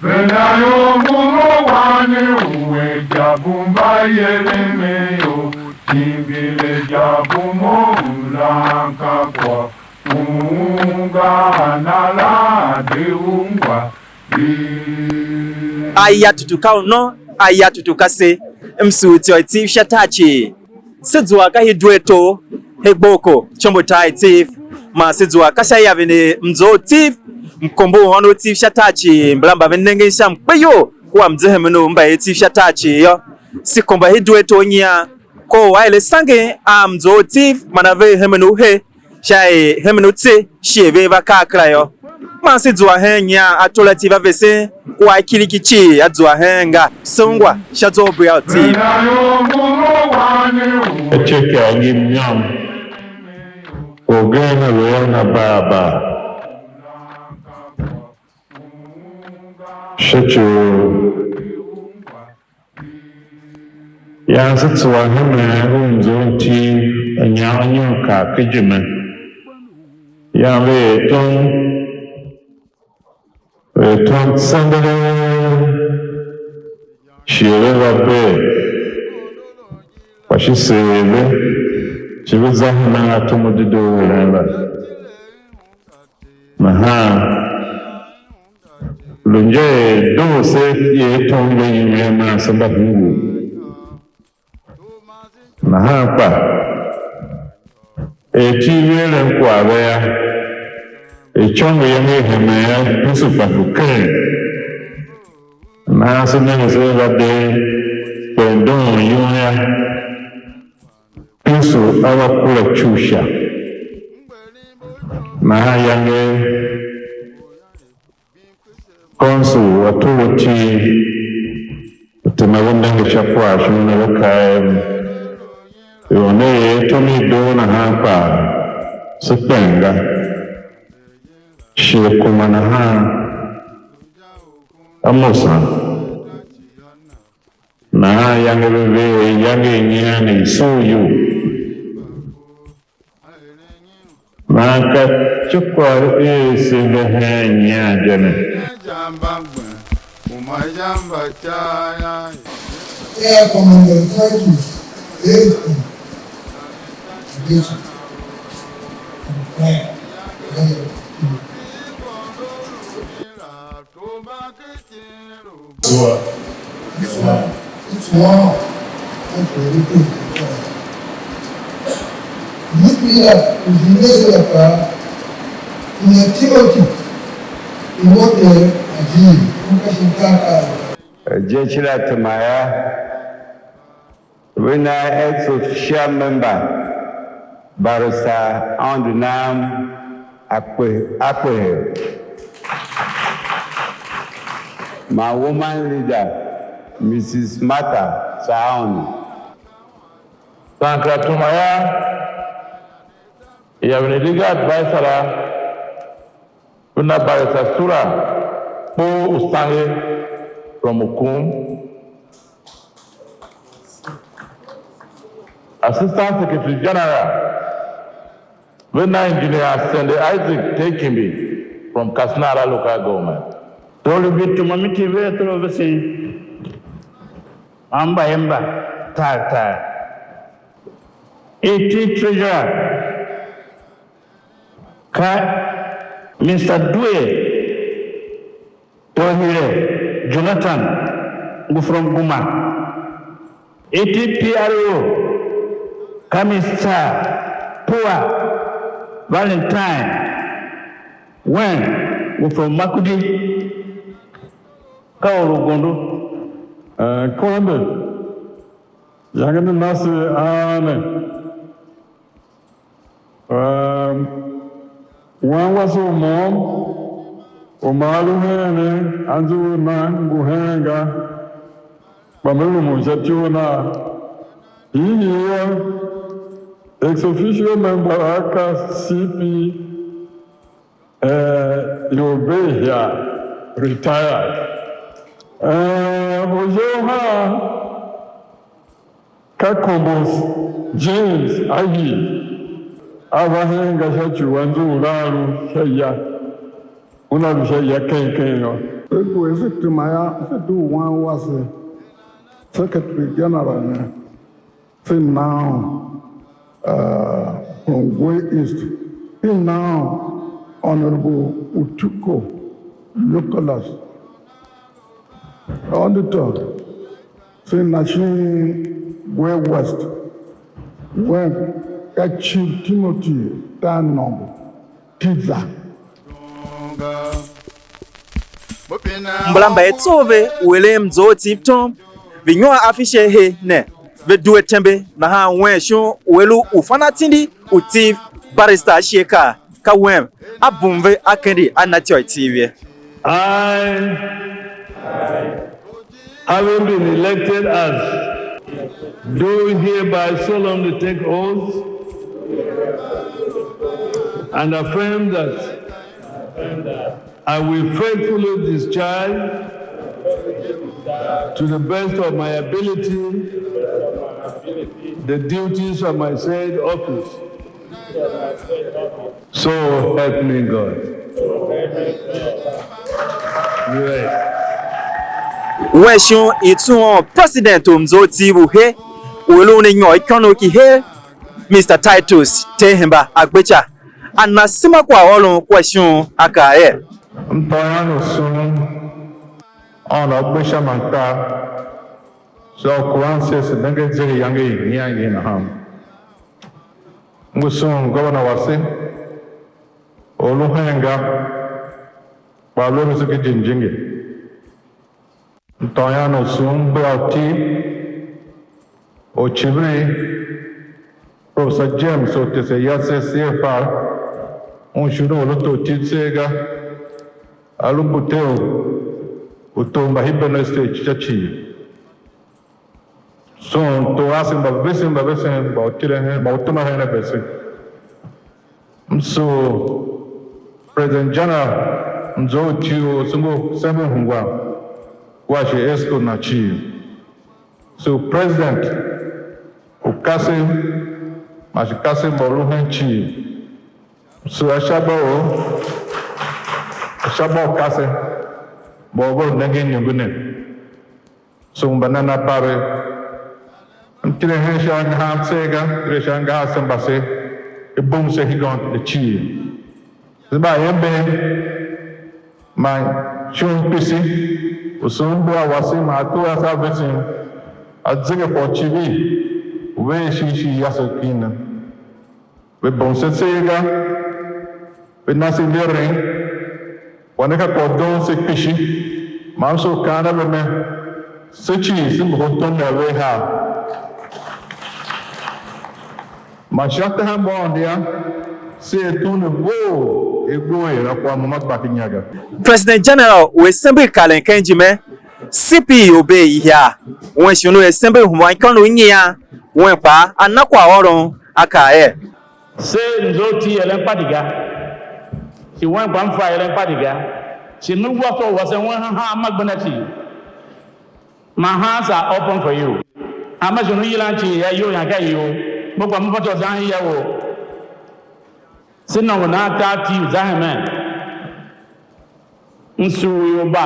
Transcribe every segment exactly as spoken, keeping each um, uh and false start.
Venda yo mulo wani uwe jabu mba yere me yo, timbile jabu mo ulan ka kwa, unga na la de ungwa. Aya tutu ka u nô, aya tutu ka se. M sugh ityô i Tiv sha tar cii. Se zua ka hidue tor, he Gboko, ityombo tar i Tiv, man se zua ka sha yaven i Mzough Tiv, mkombo u ônov Tiv sha tar cii, mbala mba ve nengen sha mkpeyol kua mzehemen u mbayev Tiv sha tar cii yô. Se komba hidue tor nyian, ko u a er asangen a Mzough Tiv man a ver hemen u he, sha er hemen u tse shighe ve va kar kera yô. Man se zua hen nyian ator a Tiv a vesen kua a kiriki cii a zua hen ga, se ungwa sha zwa u bria u Tiv. Aceke a ngim nyam, orgen a lu a na baa baa. Sha ci u Yam se tsuwa hemen u Mzough Tiv, a nyôr kar ken ijime. Yam ve er tom, ve er tom tsendelee, shighe ve va bee, kpa shi seer ve, shi ve za hemen atom u dedoo u eren la. Nahan lu inja er doo se ye tom ve ime man se mba hungul. Nahan kpa, er Tiv ve eren kwagh ve yô, er icôngo yam i hemen yô, Kristu kpa lu keng. Nahan se nenge se va de kpen doon yum yô, Kristu a va kura ci u Sha. Nahan yange Consul wa Torough Tiv, u tema ve nenge sha kwagh shon ne, ve kaa er, ior ne er tom i doo nahan kpaa, se kpen ga. Shighe kuma nahan, a mosan. Nahan yange ve ver yange i nyian i sugh iyol. Man ka ityôkwagh i se ve hen nyian je ne. Air Commodore, thank you. Thank you. Bishop. Thank you. Sua. Sua. Sua. Nuclear, uzingizi la kpaa, kuna Timothy, Timothy ajiir, kuma ka shi mkaakaa. Je kila tema yô, ve na ex officio member, Barrister Aôndo Nam Akpe-, Akpehe, man woman leader, Mrs Martha Saaoni. Sankara Tumaya, yaven i legal advisor la, ve na Barrister Sura Kpoo Usange from Ukum. Assistant Secretary General, ve na Engineer Sende Isaac Tekimbi from Katsina Ara Local Government. Torough Victor Mamiti ve torough vesen, man mbayev mba tar tar. Iti Treasurer, ka Mister Due Tohire Jonathan, ngu from Guma. Iti P R O, ka Mister Pua Valentine, wen ngu from Makudi, ka or u gondo. Eh, Konde, yange ne nase a ne. Ehm, wan wase u môm u ma a lu heen ne, anzughul nan ngu heen ga, kpa me lumun sha ityough nagh. Hiihii yô, ex officio member a ka C P, eh, Ior Behia, retired. Eh, orya u haan, ka Kombos James Ahi, a va hen ga sha ci u anzughul a lu sha ya, una lu sha ya ken ken yô. Ve ngu se tema yô, se dugh wan wase, Secretary General ne, se na un, uh, from Gwe East, se na un Honorable Utuko Nicholas, Auditor, se na shin Gwe West, wen ka Chief Timothy Tanongo Tiza. Mbala mba i tsough ve u eren Mzough Tiv tom, ve nyôr afishe he ne, ve due tembe, nahan wen shon u a lu u fan atindi u Tiv, Barrister Ashiekaa, ka wen a bum ve a kende a na ityô i Tiv ye. I, having been elected as, do hereby solemnly take oath and affirm that I will faithfully discharge to the best of my ability the duties of my said office. So help me God. Yes. Wen shon i tsughun President u Mzough Tiv u he, u i lu un a nyôr ikônough ki he, Mister Titus Tehemba Agbecha, a na sema kwaghôron kua shon, a kaa er: M tôôn u sughun Aôndo a gbe sha man tar, sha u kuran se, se nenge zegeyange i nyian ngi nahan. M ngu sughun gôvana wase, u lu hen ga, kpa lu a vese ken ijingjingi. M tôôn ian u sughun mbula utiv, oricivir, Professor James Ortese Yase, C F R, un shi u lu tor Tiv tseegh ga, a lu mbuter u tor mba Benue State sha cii. So, tor ase mba vesen, mba vesen, mba u tile hen, mba u tema hen a vese. M sugh President General Mzough Tiv u se ngu sembe u hungwan, kua shi esco na cii. So, President u kasev man shi kasev mba u lu hen cii, m sugh ashabaov, ashabav u kasev mba u ve lu nengen iniongo ne. So, mba nan a pa ve, m tile hen sha angahar tseegh ga, tile sha angahar se mba se, i bum se hegen ne cii. Se mba ember man shon kpishi, u sughun mbula wase man ator ase a vesen, a zege kwagh u civir u ve er shin ishigh yase u kin ne. Ve bom se tseegh ga, ve na se mberem, wa ne ka kwagh u doon se kpishi, man m soo kaan a ve mer, se cii se ngohol tom ne a ve ahar. Man sha tahav mbu Aôndo yô, se er tom ne vough, er gbe u er a kwagh môm a gba ken inya ga. President General u assemble karen ken ijime, C P u bee ihiar, wen shi u assemble hemban ikônough nyian, wen kpaa a na kwaghôron, a kaa er: Se Mzough Tiv eren kpa di ga, shi wen kpa m fa eren kpa di ga, shi me wa kwagh u wasen wen hanma gbenda cii. My hands are open for you. Hanma shon u yilan cii, ya iyol yan ka you. Mo kpa m fatyô u zan ya wou. Se nôngo nan tar Tiv za hemen. M sugh ior mba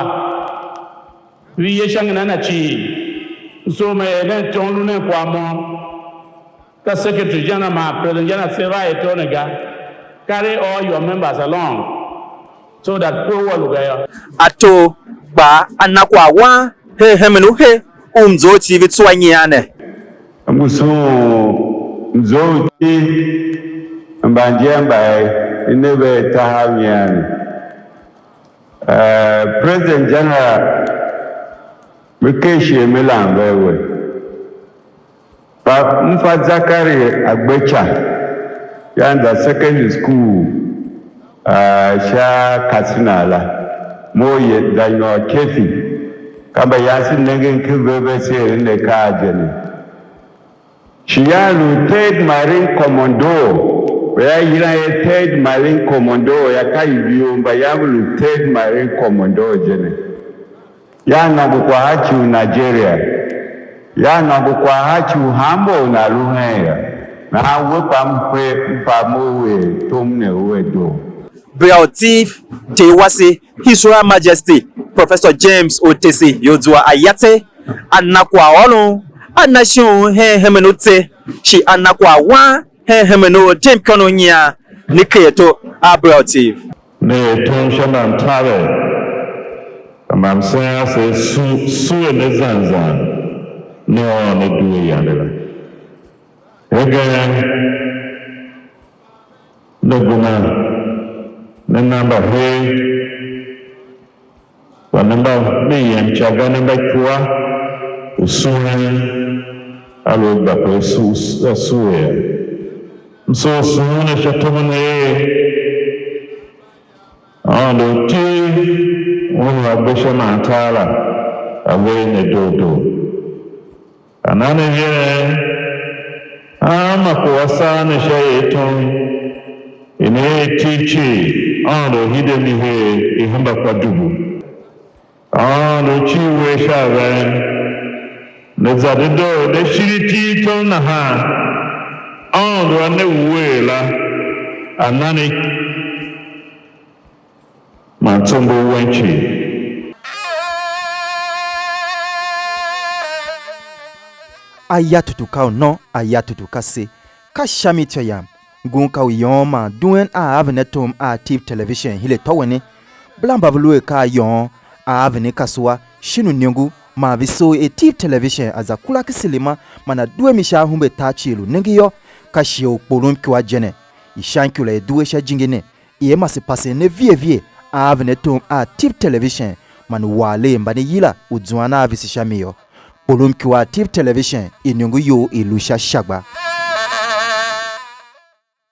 ve ye sha ngi na na cii. M sugh me er nen tom, lu nen kwagh môm. Ka Secretary General man President General se va er tom ne ga. Carry all your members along so that kpe ua lu ga yô. Ato kpaa a na kwagh wan her hemen u he u Mzough Tiv tsua nyian ne. M ngu sughun Mzough Tiv, mbanjia mba i ne ve tahav nyian ne. Eh, President General, me ker shighe me lam ve a we. Kpa m fa Zachary Agbecha, ya nza secondary school, ah, sha Katsina la. Mo ye za nyôr kefi, ka mbayev se nengen ken ve, ve se eren akaa je ne. Shi ya lu Third Marine Commando, ve ya yilan er Third Marine Commando, ya ka ivio mbayev lu Third Marine Commando je ne. Ya nôngo kwagh a ci u Nigeria. Ya nôngo kwagh a ci u hanmô u nan lu hen yô. Nahan we kpa m fe, m fa mo u er tom ne u a doo. Bria u Tiv, Ter wase, His Royal Majesty Professor James Otese Yozua Ayatse, a na kwaghôron, a na ishughun hen hemen u tse, shi a na kwaghwan hen hemen u ortyom ikônough nyian, ne ker ato a Bria u Tiv. Ne er tom sha mbamtaver, ka mbamsen ase su, sue ne zan zan, ne ôôn ne due yande la. Hegen, ne gema, ne na mbahev, kpa ne mba, ne yem ica ga, ne mba ikua u sughun, a lu a gba pe asu-, asue yô. M soo sughun ne sha tom ne er, Aôndo u Tiv, Un u A gbe sha man tar la, A ver ne doo doo. Ka nan ne vieren hanma kwagh a sar ne sha er tom, i ne er Tiv cii, Aôndo u hide mi her, i hemba kwa dubu. Aôndo u civir uwegh sha a ven, ne za dedoo, ne shir iti i tom nahan, Aôndo a ne uwegh la, a na ne man tsombor wen cii. Aya tutu ka u nô, aya tutu ka se. Ka sha mi ityô yam, ngun ka u yôôn man duen a aven atom a Tiv Television hile tôwene. Bala mba ve lu a ka a yôôn a aven kasua, shin u niongo, man ve soo er Tiv Television a za kura ken silima man a due mi sha ahumbe tar cii lu nenge yô, ka shighe u kporom ikua je ne. Ishankira i due sha ijingi ne, i a mase pasen ne vie vie a aven atom a Tiv Television, man u a ler mba ne yila u zuan a vese sha mi yô. Kporom ikua a Tiv Television, iniongo you i lu sha Shagba.